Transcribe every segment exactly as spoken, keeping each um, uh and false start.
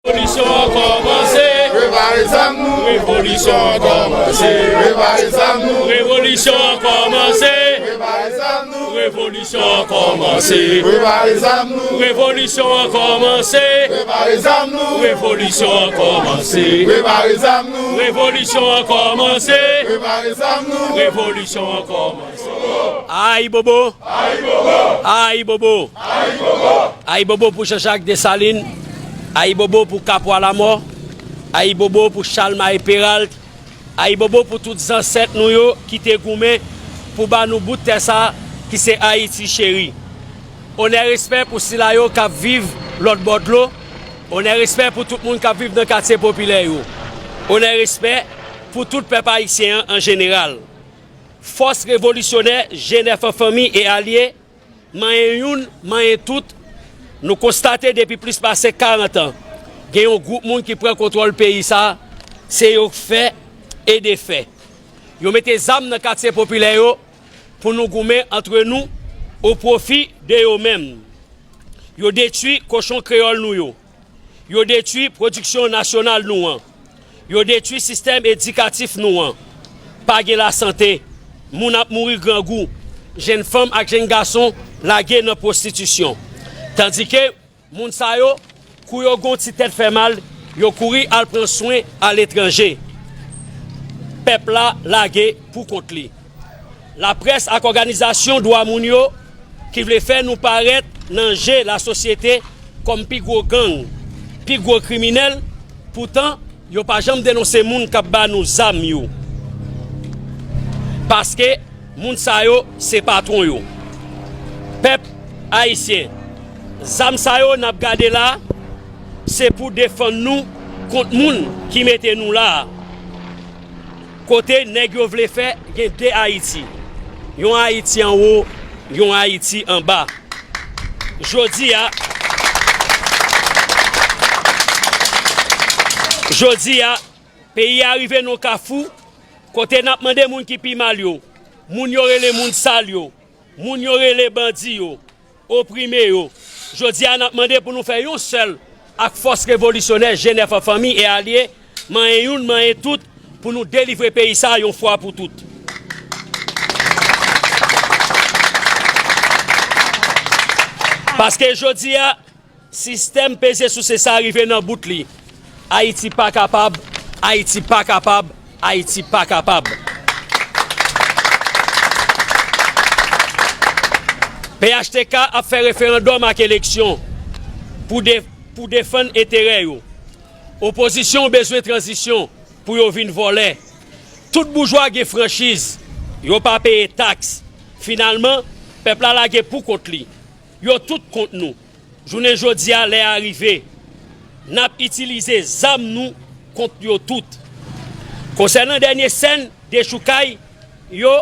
Revolisyon an kòmanse. Prepare zam nou. Revolisyon an kòmanse. Prepare zam nou. Revolisyon an kòmanse. Prepare zam nou. Revolisyon an kòmanse. Prepare zam nou. Revolisyon an kòmanse. Prepare zam nou. Revolisyon an kòmanse. Prepare zam nou. Revolisyon an kòmanse. Prepare zam nou. Revolisyon an kòmanse. Ayibobo! Ayibobo! Ayibobo! Ayibobo! Ayibobo pou Jean Jacques Dessalines! Ayibobo pou Kapwa Lamò! Ayibobo pou Chalmay Peralt! Ayibobo pou tout zansèt nou yo ki te goumen pou ba nou bout tè sa ki se Ayiti cheri. Onè, respè pou sila yo k ap viv lòt bò dlo. Onè, respè pou tout moun k ap viv nan katye popilè yo. Onè, respè pou tout pèp ayisyen an an jeneral. Fòs revolisyonè G nèf an fanmi e alye, manyen youn, manyen tout, nou konstate depi plis pase karant an, gen yon gwoup moun ki pran kontwòl peyi sa, se yo k fè e defè. Yo mete zam nan katye popilè yo pou nou goumen antre nou o pwofi de yo menm. Yo detwi kochon kreyòl nou yo. Yo detwi pwodiksyon nasyonal nou an. Yo detwi sistèm edikatif nou an. Pa gen lasante. Moun ap mouri grangou. Jenn fanm ak jenn gason lage nan pwostitisyon. Tandike moun sa yo, kou yo gen yon ti tèt fè mal, yo kouri al pran swen aletranje. Pèp la lage pou kont li. Laprès ak òganizasyon dwa moun yo ki vle fè nou parèt nan je lasosyete kòm pi gwo gang, pi gwo kriminèl, poutan yo pa janm denonse moun k ap ba nou zam yo. Paske moun sa yo se patwon yo. Pèp ayisyen, zam sa yo n ap gade la, se pou defann nou kont moun ki mete nou la a. Kote nèg yo vle fè gen de Ayiti. Yon Ayiti anwo, yon Ayiti anba. Jodi a, jodi a, peyi a rive nan kafou kote n ap mande moun ki pi mal yo, moun yo rele moun sal yo, moun yo rele bandi yo, oprime yo. Jodi a, n ap mande pou nou fè yon sèl ak fòs revolisyonè G nèf an fanmi e alye, manyen youn, manyen tout, pou nou delivre peyi sa a yon fwa pou tout. Paske jodi a, sistèm peze souse sa a rive nan bout li. Ayiti pa kapab, Ayiti pa kapab, Ayiti pa kapab. P H T K ap fè referandòm ak eleksyon pou de-, pou defann enterè yo. Opozisyon bezwen tranzisyon pou yo vin vòlè. Tout boujwa gen franchiz, yo pa peye taks. Finalman, pèp la lage pou kont li. Yo tout kont nou. Jounen jodi a, lè a rive. N ap itilize zam nou kont yo tout. Konsènan dènye sèn dechoukay yo,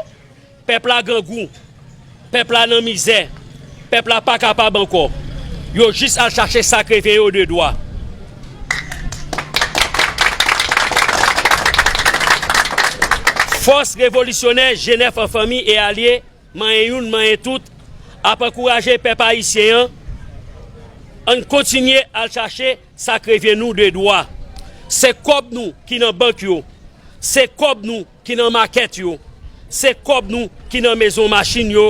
pèp la grangou, pèp la nan mizè, pèp la pa kapab ankò. Yo jis al chache sa k revyen yo de dwa. Fòs revolisyonè G nèf an fanmi e alye, manyen youn, manyen tout, ap ankouraje pèp ayisyen an, ann kontinye al chache sa k revyen nou de dwa. Se kòb nou ki nan bank yo, se kòb nou ki nan makèt yo, se kòb nou ki nan mezon machin yo.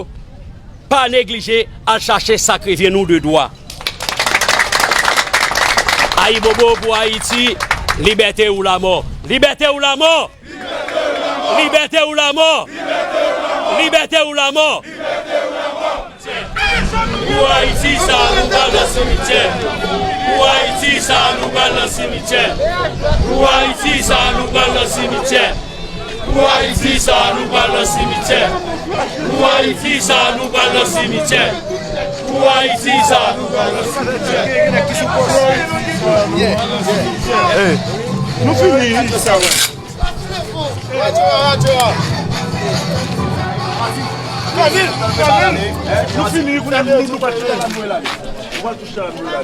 Pa neglije al chache sa k revyen nou de dwa. Ayibobo pou Ayiti, libète ou lamò. Libète ou lamò! Libète ou lamò! Libète ou lamò! Pou Ayiti sa, nou pral nan simityè. Pou Ayiti sa, nou pral nan simityè. Pou Ayiti sa, nou pral nan simityè. Pou Ayiti sa, nou pral nan simityè. Pou Ayiti sa, nou pral nan simityè. Pou Ayiti sa, nou pral nan simityè. Hey, nou fini. Radyo a, radyo a. Kamil, Kamil, nou fini, kounye a nou, nou pa t fè. Nou pa t touche a, nou la.